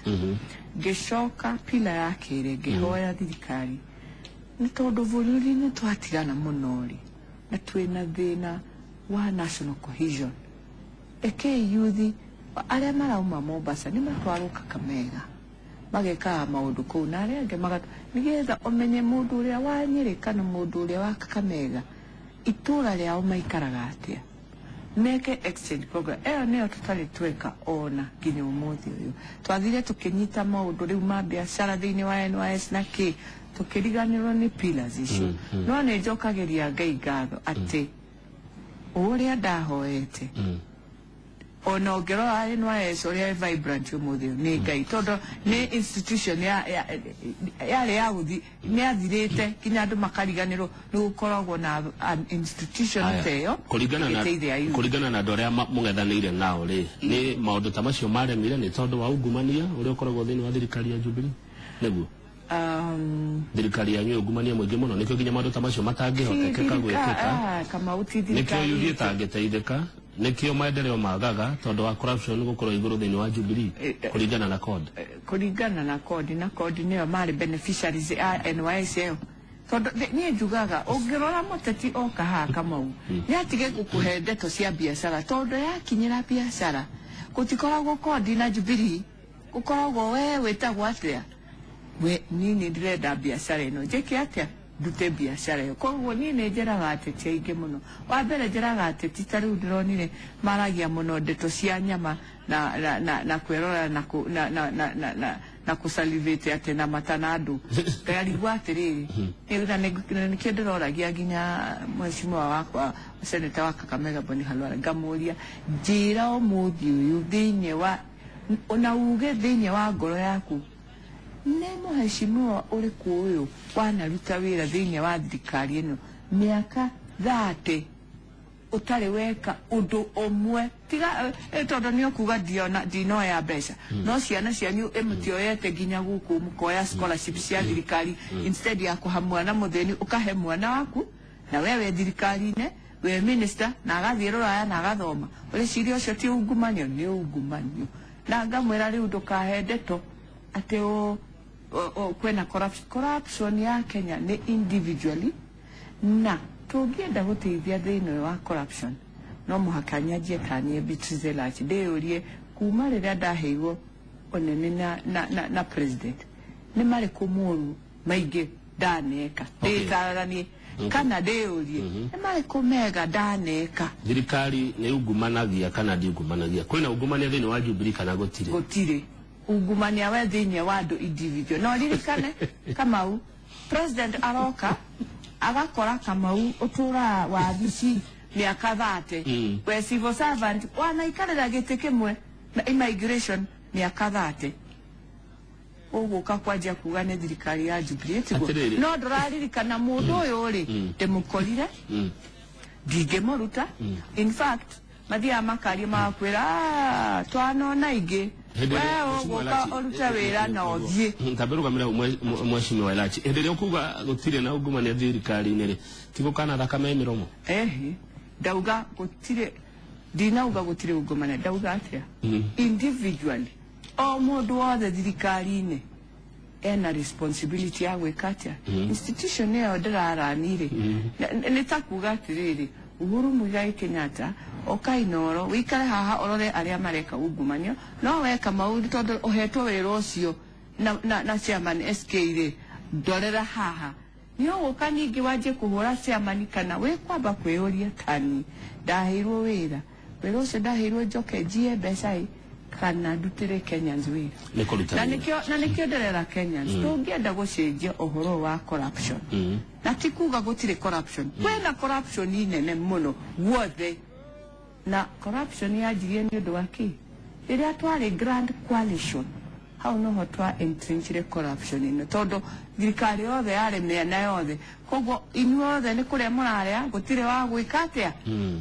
Ngĩcoka pila ya kerĩ, ngĩhoya thirikari nĩ tondũ bũrũri-inĩ twatigana mũno rĩ, na twĩna thĩna wa national cohesion, rekei yuthi arĩa marauma Mombasa nĩ matwarwo Kakamega magekaga maũndũ kũu, na arĩa angĩ magat nĩgetha ũmenye mũndũ ũrĩa wa Nyĩrĩ kana mũndũ ũrĩa wa Kakamega itũra rĩao maikaraga atĩa, meke exchange program. Ĩyo nĩyo tũtarĩ tweka ona nginya ũmũthĩ ũyũ. Twathire tũkĩnyita maũndũ rĩu ma biacara thĩinĩ wa NYS na kĩ, tũkĩriganĩrwo nĩ pillars icio. No nĩ njokagĩria Ngai ngatho atĩ ũrĩa ndahoete, ona ũngĩrora NYS ũrĩa vibrant ũmũthĩ ũyũ, nĩ Ngai, tondũ nĩ institution yarĩ ya gũthi nĩ yathirĩte nginya andũ makariganĩrwo nĩ gũkoragwo na an institution ta ĩyo kũringana na ĩgĩteithia youth. Kũringana na andũ arĩa mũng'ethanĩire nao rĩ, nĩ maũndũ ta macio maremire nĩ tondũ wa ungumania ũrĩa ũkoragwo thĩinĩ wa thirikari ya Jubilee, nĩguo? Thirikari yanyu ĩ ungumania mũingĩ mũno, nĩkĩo nginya maũndũ ta macio matangĩhotekeka gwĩkĩka. Kamau, ti Nĩkĩo thirikari yuthi itũ. ĩtangĩteithĩka, nĩkĩo maendeleo magaga tondũ wa corruption gũkorwo igũrũ thĩinĩ wa Jubilee, kũringana na CORD. Kũringana na CORD, na CORD nĩyo marĩ beneficiaries a NYS ĩyo, tondũ niĩ njugaga ũngĩrora mũteti oka haha Kamau nĩ atige gũkũhe ndeto cia biacara, tondũ yakinyĩra biacara gũtikoragwo CORD na Jubilee, gũkoragwo we wĩtagwo atĩa, we niĩ nĩ ndĩrenda biacara ĩno, njĩke atĩa ndute biacara ĩyo. Koguo niĩ nĩ njĩraga ateti aingĩ mũno, wa mbere njĩraga ateti ta rĩu ndĩronire maragia mũno ndeto cia nyama na kwĩrora na kũ- na na na na na na kũsalivate atĩ na mata na andũ, ngarigwo atĩrĩrĩ, na nĩkĩo ndĩroragia nginya mheshimiwa wakwa seneta wa Kakamega Boni Khalwale, ngamũria, njĩra ũmũthĩ ũyũ thĩinĩ wa ona uge thĩinĩ wa ngoro yaku, nĩ mũheshimiwa ũrĩkũ ũyũ wanaruta wĩra thĩinĩ wa thirikari ĩno mĩaka 30 ũtarĩ weka ũndũ ũmwe tiga tondũ nĩ ũkuga ndinoya mbeca, no ciana cianyu ĩmũtioyete nginya gũkũ mũkoya scholarship cia thirikari instead ya kũha mwana mũthĩni, ũkahe mwana waku na wewe thirikari-inĩ we minister na agathiĩ rũraya na agathoma. Ũreciria ũcio ti ungumanio? Nĩ ungumanio. Na ngamwĩra rĩu ndũkahe ndeto atĩ kwĩna corruption. Corruption ya Kenya nĩ individually, na tũngĩenda gũteithia thĩinĩ wa corruption no mũhaka nyanjie ta niĩ Beatrice Elachi ndĩyũrie kuma rĩrĩa ndaheirwo ũnene na president, nĩ marĩkũ moru maingĩ ndaneka, ndĩtaranie kana ndĩyũrie nĩ marĩkũ mega ndaneka. Thirikari nĩ ungumanagia kana ndiungumanagia? Kwĩna ungumania thĩinĩ wa Jubilee kana gũtirĩ? Gũtirĩ ungumania we thĩinĩ wa andũ individual, no ririkane Kamau, president aroka agakora Kamau ũtũraga wabici mĩaka 30, we civil servant wanaikarĩra gĩtĩ kĩmwe na immigration mĩaka 30, ũgũka kwanjia kuga nĩ thirikari ya Jubilee, tiguo? Atĩrĩrĩ. No ndũraririkana mũndũ ũyũ rĩ, ndĩmũkorire, ndingĩmũruta. In fact mathiaga makaria magakwĩra, "Ah, twanona ingĩ, Hĩndĩ we ĩrĩa- ũgũka Mheshimiwa ũrute Elachi, wĩra na ũthiĩ." Tambe rũgamĩre mheshimiwa Elachi, hĩndĩ ĩrĩa ũkuga gũtirĩ na ungumania thirikari-inĩ rĩ, ti gũkana thakame mĩromo? Ehe, ndauga gũtirĩ, ndinauga gũtirĩ ungumania, ndauga atĩa, individually o mũndũ wothe thirikari-inĩ ena responsibility ya gwĩka atĩa institution ĩyo ndĩraranire. Nĩ ta kuga atĩrĩrĩ, Uhuru Muigai Kenyatta Ũka Inoro wĩikare haha ũrore arĩa mareka ungumania no weka maũndũ tondũ ũhetwo wĩra ũcio na chairman SK rĩ ndorera haha nĩ ũgũka ningĩ wanjie kũhũra chairman kana wĩkwamba kwĩyũria tani ndaheirwo wĩra ũcio ndaheirwo njoke njiye mbeca ĩ kana ndutĩre Kenyans wĩra na nĩkĩo nderera Kenyans tũngĩenda gũcenjia ũhoro wa corruption na ti kuga gũtirĩ corruption kwĩna corruption nene mũno guothe na corruption yanjirie nĩ ũndũ wa kĩ rĩrĩa twarĩ Grand Coalition hau noho twa entrenchire corruption ĩno tondũ thirikari yothe yarĩ mĩena yothe koguo inyuothe nĩ kũrĩa mũrarĩa gũtirĩ wa gwĩka atĩa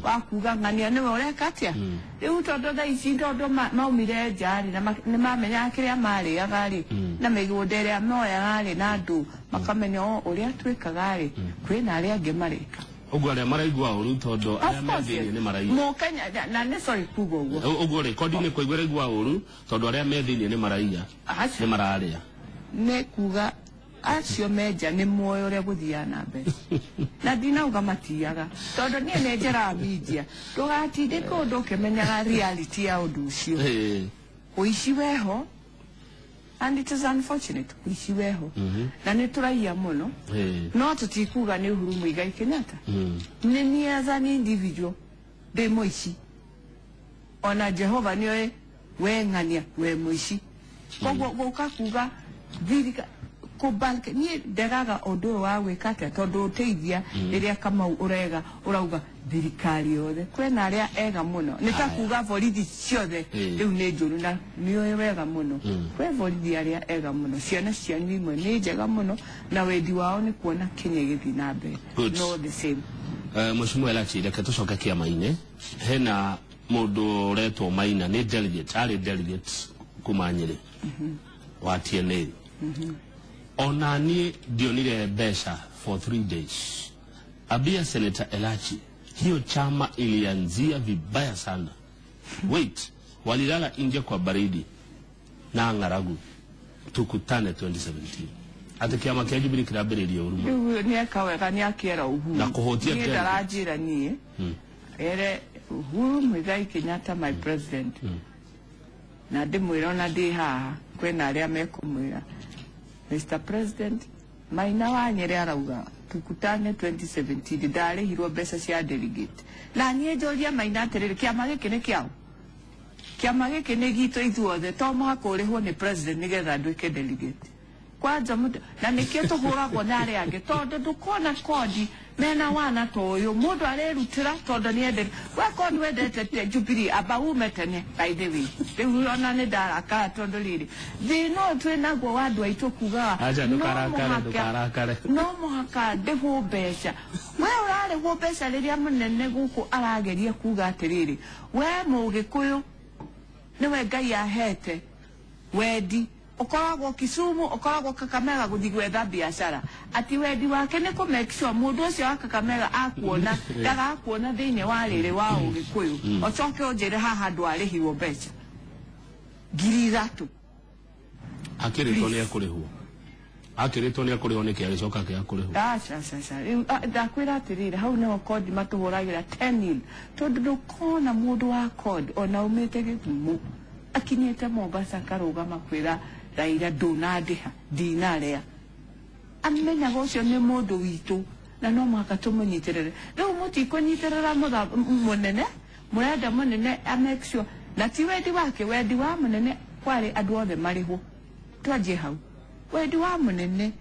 wa kuga ng'ania nĩwe ũreka atĩa rĩu tondũ thaa ici tondũ maumire nja rĩ na nĩ mamenyaga kĩrĩa marĩaga rĩ na mĩgũnda ĩrĩa moyaga rĩ na andũ makamenya o ũrĩa twĩkaga rĩ kwĩna arĩa angĩ mareka ũguo arĩa maraigua ũru tondũ arĩa me thĩinĩ nĩ maraigua Mũkenya na nĩ sorry kuga ũguo ũguo rĩ kondi nĩ kũigua raigua ũru tondũ arĩa me thĩinĩ nĩ maraiya nĩ mararĩa nĩ kuga acio menja nĩ moĩ ũrĩa gũthiaga na mbere na ndinauga matiaga tondũ niĩ nĩ njeraga media ndũgatindĩke ũndũ ũkĩmenyaga reality ya ũndũ ũcio ũici weho and it is unfortunate ũici weho na nĩ tũraiya mũno no tũtikuga nĩ Uhuru Muigai Kenyatta nĩ niĩ as an individual ndĩ mũici ona Jehova nĩoĩ we ng'ania we mũici koguo gũka kuga thirika kũbalk niĩ ndegaga ũndũ ũyũ wa gwĩka atĩa tondũ ũteithia rĩrĩa Kamau ũrega ũrauga thirikari yothe kwĩna arĩa ega mũno nĩ ta kuga borithi ciothe rĩu nĩ njũru na nĩũĩ wega mũno kwĩ borithi arĩa ega mũno ciana cianyu imwe nĩ njega mũno na wendi wao nĩ kuona Kenya ĩgĩthiĩ na mbere no the same. Mheshimiwa Elachi reke tũcoke kĩama-inĩ hena mũndũ ũretwo Maina nĩ delegate arĩ delegate kuma Nyĩrĩ wa TNA ona niĩ ndionire mbeca for 3 days. Abia Senator Elachi, hiyo chama ilianzia vibaya sana. Wait, walilala nje kwa baridi na ng'aragu. Tukutane 2017. Ate kiama kĩa Jubilee kĩrambĩrĩria ũru mũno. Rĩu nĩeka wega nĩakĩera Uhuru na kũhũtia niĩ ndaranjĩra niĩ ere Uhuru Muigai Kenyatta my president na ndĩmwĩra ona ndĩ haha kwĩna arĩa mekũmwĩra Mr. President Maina wa Nyĩrĩ arauga tukutane 2017 ndarĩhirwo mbeca cia delegate na niĩ njũria Maina atĩrĩrĩ kĩama gĩkĩ nĩ kĩao kĩama gĩkĩ nĩ gitũ ithuothe to mũhaka ũrĩhwo nĩ president nĩgetha nduĩke delegate kwanja na nĩkĩo tũhũragwo na arĩa angĩ tondũ ndũkona kodi mena wana ta ũyũ mũndũ arerutĩra tondũ nĩendete we kodi wendete Jubilee amba ume tene by the way rĩu ona nĩ ndarakara tondũ rĩrĩ thĩna ũyũ twĩ naguo wa andũ aitũ kugaga no mũhaka ndĩhwo mbeca we ũrarĩhwo mbeca rĩrĩa mũnene gũkũ arageria kuga atĩrĩrĩ we mũgĩkũyũ nĩwe Ngai ahete wendi ukoragwo Kisumu ukoragwo Kakamega guthi gwetha biacara ati wendi wake ni ku make sure mundu ucio wa Kakamega akuona ndagakuona thiini wa riri wa Ugikuyu ucoke unjire haha ndwarihirwo mbeca 3,000 akiritwo ni akurihwo akiritwo ni akurihwo niki agicoka kia kurihwo aca aca ndakwira atiriri hau niho kodi matuhuragira 10 mil tondu ndukona mundu wa kodi ona umite Githumo akinyite Mombasa karugama kwira Raila ndunandiha ndinaria amenyaga ucio ni mundu witu na no mũhaka tũmũnyitĩrĩre rĩu mũtikũnyitĩrĩra mũnene mũrenda mũnene a make sure na ti wendi wake wendi wa mũnene kwarĩ andũ othe marĩhwo twanjie hau wendi wa mũnene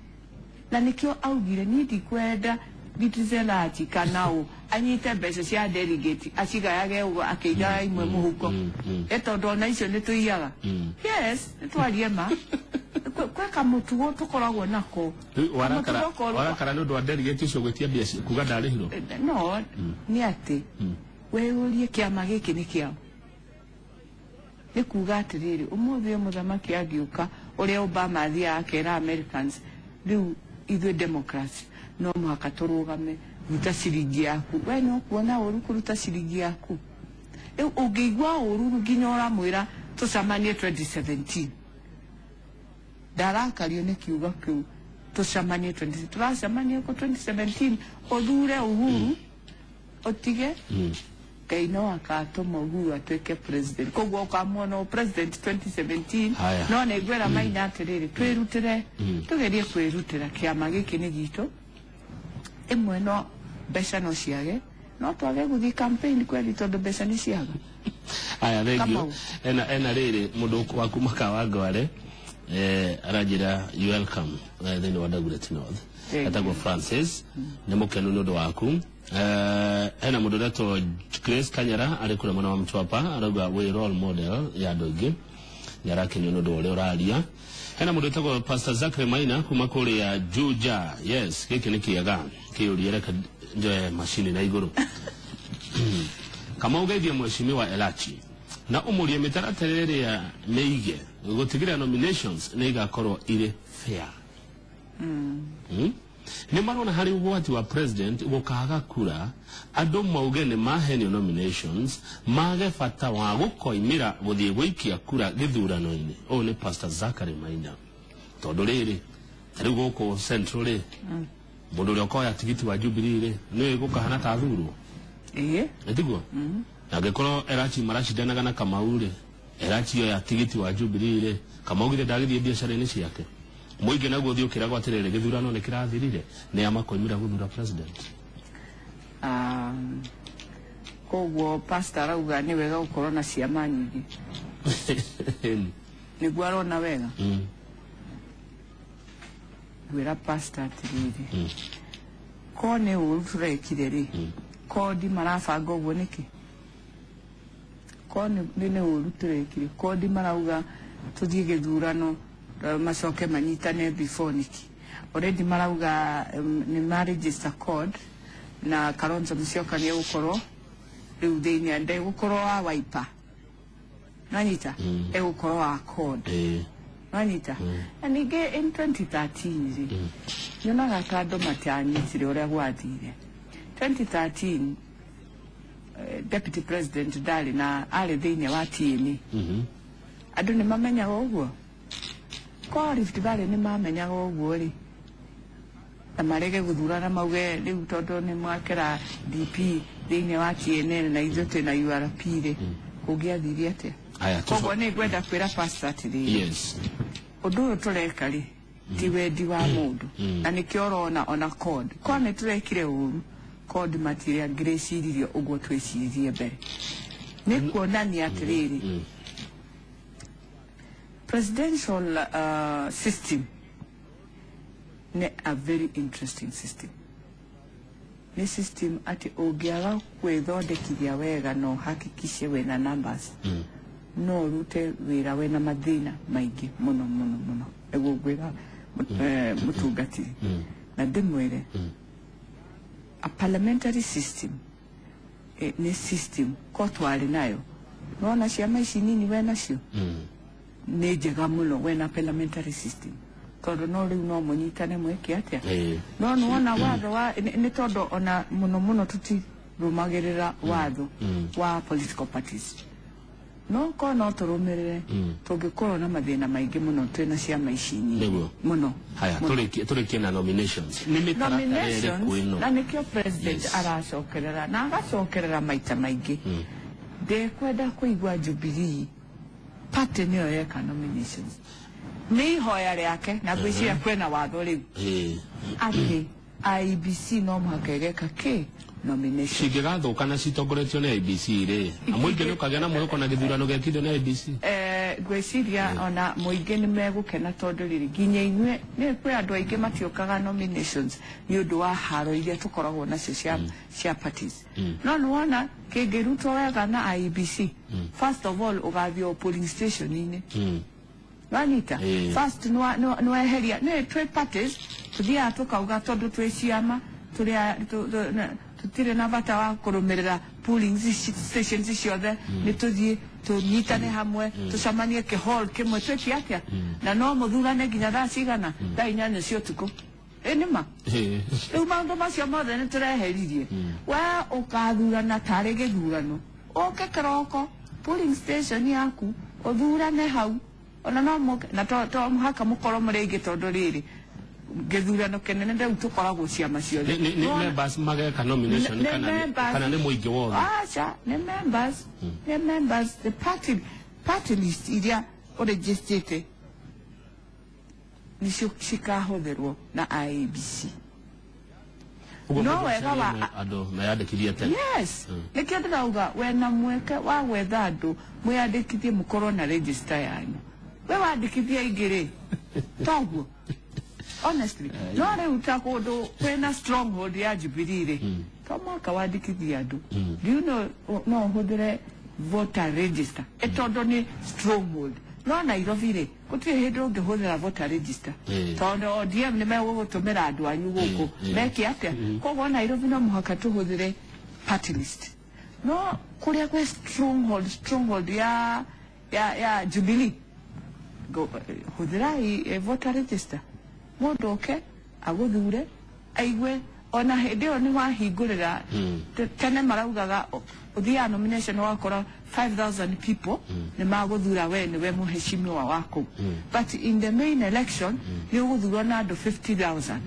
na nĩkĩo augire niĩ ndikwenda Beatrice kana ũ anyite mbeca cia delegate acigayage ũguo akĩigaga imwe mũhuko ĩ tondũ ona icio nĩ tũiyaga yes nĩ twarie ma kwĩ kamũtugo tũkoragwo nako warakara nĩ ũndũ wa delegate ũcio gwĩtia mbia kuga ndarĩhirwo no nĩ atĩ wĩyũrie kĩama gĩkĩ nĩ kĩao nĩ kuga atĩrĩrĩ ũmũthĩ mũthamaki angĩũka ũrĩa Obama athiaga akera Americans rĩu ithuĩ Democrats no mũhaka tũrũgame ruta ciringi yaku we no kuona ũru kũruta ciringi yaku rĩu ũngĩigua ũru nginya ũramwĩra tũcemanie 2017 ndarakario nĩ kiugo kĩu tũcemanie 20 tũracemania kũ 2017 ũthure Uhuru ũtige Ngai no akatũma Uhuru atuĩke president. Koguo ũkamuona president 2017. No nĩ ngwĩra Maina atĩrĩrĩ, twĩrutĩre, tũgerie kwĩrutĩra. Kĩama gĩkĩ nĩ gitũ. Ĩmwe no mbeca no ciage, no twage gũthiĩ campaign kweli tondũ mbeca nĩ ciaga. Aya, thank you. Ena rĩrĩ mũndũ wa kuma Kawangware aranjĩra you welcome thĩinĩ wa Dagoretti North. Etagwo Francis, nĩ mũkenu nĩ ũndũ waku. Hena mũndũ ũretwo Grace Kanyara arĩ kũrĩa mwena wa Mtwapa, arauga wĩ role model ya andũ aingĩ, nĩ arakenio nĩ ũndũ wa ũrĩa ũraria. Hena mũndũ wĩtagwo Pastor Zachary Maina kuma kũrĩa Juja. Yes, gĩkĩ nĩ kĩega kĩũria, reke njoe macini na igũrũ. Kamau geithie mheshimiwa Elachi na ũmũrie mĩtaratara ĩrĩa mĩige gũtigĩrĩra nominations nĩ igakorwo irĩ fair. Nĩ marona harĩ ũgwati wa president gũkaga kura, andũ mauge nĩ mahenio nominations, mage bata wa gũkoimĩra gũthiĩ gũikia kura gĩthurano-inĩ. Ũyũ nĩ Pastor Zachary Maina. Tondũ rĩrĩ, ta rĩu gũkũ Central rĩ, mũndũ ũrĩa ũkoya tigiti wa Jubilee rĩ, nĩwe gũkahana ta athurwo. Ĩtiguo? Na angĩkorwo Elachi maracindanaga na Kamau rĩ, Elachi oya tigiti wa Jubilee rĩ, Kamau githĩ ndagĩthiĩ biacara-inĩ ciake. Mũingĩ naguo ũthiĩ ũkĩragwo atĩrĩrĩ, gĩthurano nĩ kĩrathirire, nĩ a makoimĩra gũthura president. Koguo pastor arauga nĩ wega gũkorwo na ciama nyingĩ. Nĩguo arona wega. Ngwĩra pastor atĩrĩrĩ, ko nĩ ũru tũrekire rĩ, kodi marabanga ũguo nĩkĩ? Ko nĩ ũru tũrekire, kodi marauga tũthiĩ gĩthurano macoke manyitane before nĩkĩ? Already marauga nĩ ma register code na Kalonzo Musyoka nĩ egũkorwo rĩu thĩinĩ, ndegũkorwo wa Wiper. Nanyita? Egũkorwo wa code. Nanyita? Na ningĩ in 2013 rĩ, nyonaga ta andũ matianyitire ũrĩa gwathire. 2013 deputy president ndarĩ na arĩ thĩinĩ wa TNA. Andũ nĩ mamenyaga ũguo. Ko Rift Valley nĩ mamenyaga ũguo rĩ, na marege gũthurana mauge rĩu tondũ nĩ mwakĩra DP thĩinĩ wa TNA na ithuĩ twĩna URP rĩ, kũngĩathire atĩa? Koguo nĩ ngwenda kwĩra pastor atĩrĩrĩ, yes, ũndũ ũyũ tũreka rĩ ti wendi wa mũndũ, na nĩkĩo ũrona ona code ko nĩ tũrekire ũru, code matirangĩreciririe ũguo twĩciririe mbere. Nĩ kuonania atĩrĩrĩ, presidential system nĩ a very interesting system. Nĩ system atĩ ũngĩaga gwĩthondekithia wega no hakikishe wĩna numbers, no ũrute wĩra wĩna mathĩna maingĩ mũno mũno mũno. Nĩguo ngwĩra mũtungatĩri na ndĩmwĩre, a parliamentary system nĩ system ko twarĩ nayo, nona ciama ici nini we nacio nĩ njega mũno wena parliamentary system, tondũ no rĩu no mũnyitane mwĩke atĩa. No nĩwona watho wa nĩ tondũ ona mũno mũno tũtirũmagĩrĩra watho wa political parties. No ko no tũrũmĩrĩre, tũngĩkorwo na mathĩna maingĩ mũno twĩna ciama ici nyingĩ mũno. Haya, tũrĩkie na nominations. Nĩ mĩtaratara ĩrĩkũ ĩno? Na nĩkĩo president aracokerera na agacokerera maita maingĩ. Ndekwenda kũigua Jubilee party nĩyo yeka nominations. Nĩ ihoya rĩake na ngwĩciria kwĩna watho rĩu atĩ IEBC no mũhaka ĩgeka kĩ nomination. Cingĩgathũka na citongoretio nĩ IEBC rĩ, mũingĩ nĩ ũkagĩa na mwĩhoko na gĩthurano gĩekithio nĩ IEBC? Ngwĩciria ona mũingĩ nĩ megũkena tondũ rĩrĩ nginya inyuĩ nĩ kwĩ andũ aingĩ matiũkaga nominations nĩ ũndũ wa haro iria tũkoragwo nacio cia parties. No nĩwona kĩngĩrutwo wega na IEBC, first of all ũgathiĩ polling station-inĩ. Wanyita? First nĩweheria nĩ twĩ parties tũthiaga tũkauga tondũ twĩ ciama tũtirĩ na bata wa kũrũmĩrĩra polling stations ciothe, nĩ tũthiĩ tũnyitane hamwe tũcemanie kĩhall kĩmwe twĩke atĩa, na no mũthurane nginya thaa cigana, thaa 8 cia ũtukũ. Ĩ nĩ ma rĩu maũndũ macio mothe nĩ tũreheririe. We ũkathurana tarĩ gĩthurano, ũke kĩroko polling station yaku ũthurane hau, ona no na to mũhaka mũkorwo mũrĩ aingĩ tondũ rĩrĩ Gĩthurano kĩnene rĩu tũkoragwo ciama ciothe. Nĩ members mageka nomination kana nĩ mũingĩ wothe? Aca, nĩ members, nĩ members, the party list iria ũregistrĩte nicio cikahũthĩrwo na IEBC. No wega wa andũ meyandĩkithie tene. Yes, nĩkĩo ndĩrauga wena mweke wa gwetha andũ mwĩyandĩkithie mũkorwo na register yanyu. We wandĩkithia ingĩ rĩ, toguo honestly no rĩu ta kũndũ kwĩna stronghold ya Jubilee rĩ, to mwaka wandĩkithia andũ. Do you know no ũhũthĩre voter register tondũ nĩ stronghold. No Nairobi rĩ, gũtirĩ hĩndĩ ũngĩhũthĩra voter register tondũ ODM nĩ megũgũtũmĩra andũ anyu gũkũ meke atĩa. Koguo Nairobi no mũhaka tũhũthĩre party list. No kũrĩa kwĩ stronghold ya Jubilee, hũthĩrai voter register, mũndũ oke agũthure aigue. Ona hĩndĩ ĩyo nĩ wahingũrĩra. Tene maraugaga ũthiaga nomination ũgakora 5,000 people nĩ magũthura we nĩwe mũheshimiwa waku, but in the main election nĩ ũgũthurwo na andũ 50,000.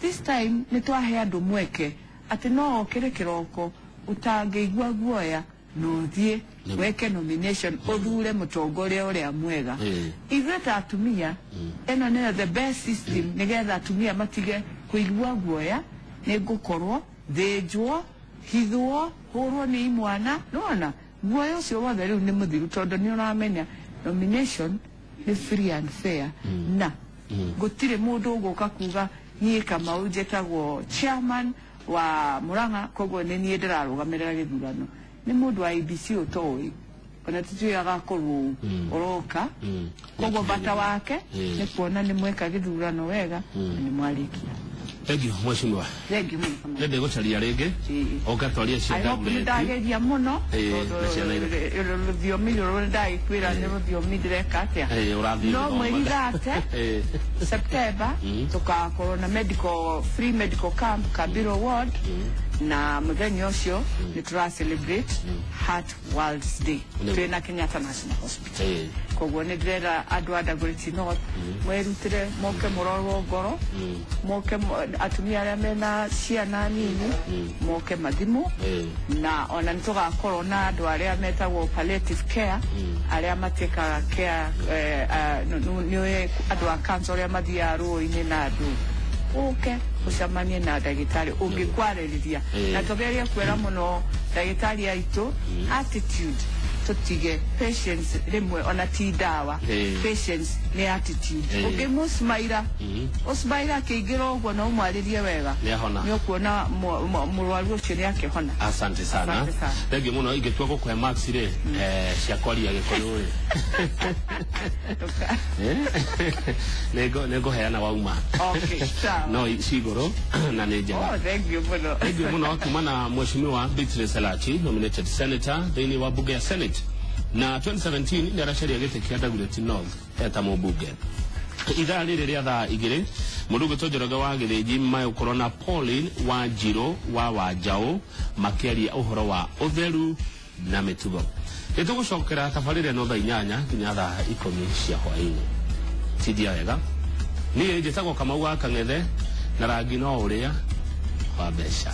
This time nĩ twahe andũ mweke atĩ no okĩre kĩroko ũtangĩigua guoya no ũthiĩ weke nomination ũthure mũtongoria ũrĩa mwega. Ithuĩ ta atumia ĩno nĩyo the best system nĩgetha atumia matige kũigua guoya nĩ ngũkorwo thĩnjwo hithwo hũrwo nĩ imwana. Nĩwona guoya ũcio wothe rĩu nĩ mũthiru tondũ nĩ ũramenya nomination nĩ free and fair na gũtirĩ mũndũ ũgũka kuga niĩ Kamau njĩtagwo chairman wa Murang'a koguo nĩ niĩ ndĩrarũgamĩrĩra gĩthurano. Nĩ mũndũ wa IEBC ũtoĩ ona tũtiũĩ agakorwo ũroka, koguo bata wake nĩ kuona nĩ mweka gĩthurano wega na nĩ mwarĩkia. Thank you mheshimiwa. Thank you mũno. Nĩ ndĩgũcaria rĩngĩ ũke twarie cia I hope nĩ ndageria mũno rũthiomi rũrũ nĩ ndagĩkwĩra nĩ rũthiomi ndĩreka atĩa. No mweri 30 September tũgakorwo na medical free medical camp Kabiro Ward, na mũthenya ũcio nĩ tũra celebrate Heart World Day twĩna Kenyatta National Hospital. Koguo nĩ ndĩrera andũ a Dagoretti North mwerutĩre moke mũrorwo ngoro, moke atumia arĩa mena ciana nini moke mathimwo, na ona nĩ tũgakorwo na andũ arĩa metagwo palliative care arĩa matĩkaga care nĩ andũ a cancer arĩa mathiaga rũĩ-inĩ na andũ ũke ũcemanie na ndagĩtarĩ ũngĩkwarĩrĩria. Na tũgerie kwĩra mũno ndagĩtarĩ aitũ attitude tũtige patience rĩmwe ona ti ndawa, patience nĩ attitude. Ũngĩmũsmaira ũsmaira akĩingĩra ũguo na ũmwarĩrie wega nĩ ũkuona mũrwaru ũcio nĩ akĩhona. Asante sana. Thank you mũno. Ingĩtua gũkũhe marks rĩ cia kwaria Gĩkũyũ rĩ nĩ ngũheana wauma. No cigũrũ na nĩ njega. Thank you mũno. Thank you mũno kuma na mheshimiwa Beatrice Elachi, nominated senator thĩinĩ wa bunge ya Senate, na 2017 nĩ aracaria gĩtĩ kĩa Dagoretti North eta mũmbunge. Ithaa rĩrĩ rĩa thaa 2 mũndũ ũgwĩtwo Njoroge wa Gĩthĩnji magũkorwo na Pauline Wanjirũ wa Wanjaũ makĩaria ũhoro wa ũtheru na mĩtugo. Nĩ tũgũcokera tabarĩra ĩno thaa 8 nginya thaa 10 cia hwaĩ-inĩ. Tindia wega. Niĩ njĩtagwo Kamau wa Kang'ethe na rangi no ũrĩa wa mbeca.